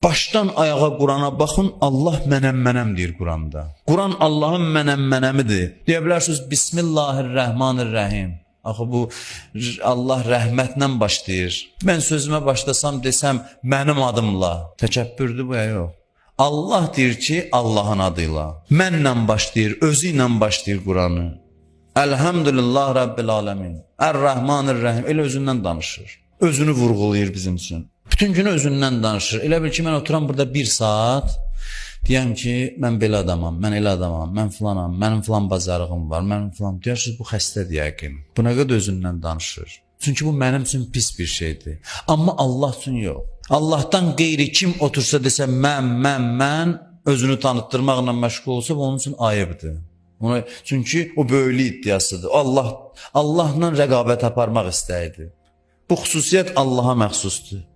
Başdan ayağa Qurana baxın, Allah mənəm mənəm deyir Quranda. Quran Allahın mənəm mənəmidir. Deyə bilərsiniz Bismillahirrahmanirrahim. Axı bu Allah rəhmətlə başlayır. Mən sözümə başlasam desəm mənim adımla. Təkəbbürdür bu ya yox. Allah deyir ki, Allahın adıyla. Mənlə başlayır, özü ilə başlayır Quranı. Elhamdülillah Rabbil alemin. Ər-Rəhmanir-Rəhim. Elə özündən danışır. Özünü vurğulayır bizim üçün. Bütün günü özündən danışır. Elə bil ki, mən oturam burada bir saat, deyəm ki, mən belə adamam, mən elə adamam, mən filanam, mənim filan bacarığım var, mənim filan. Deyirsiniz, bu xəstədir yəqin. Bu nə qədər özündən danışır. Çünki bu mənim üçün pis bir şeydir. Amma Allah üçün yox. Allahdan qeyri kim otursa desə mən, mən, mən özünü tanıtdırmaqla məşğul olsa, bu onun üçün ayıbdır. Ona, çünki o böyüklük iddiasıdır. Allahla rəqabət aparmaq istəyirdi. Bu xüsusiyyət Allaha məxsusdur.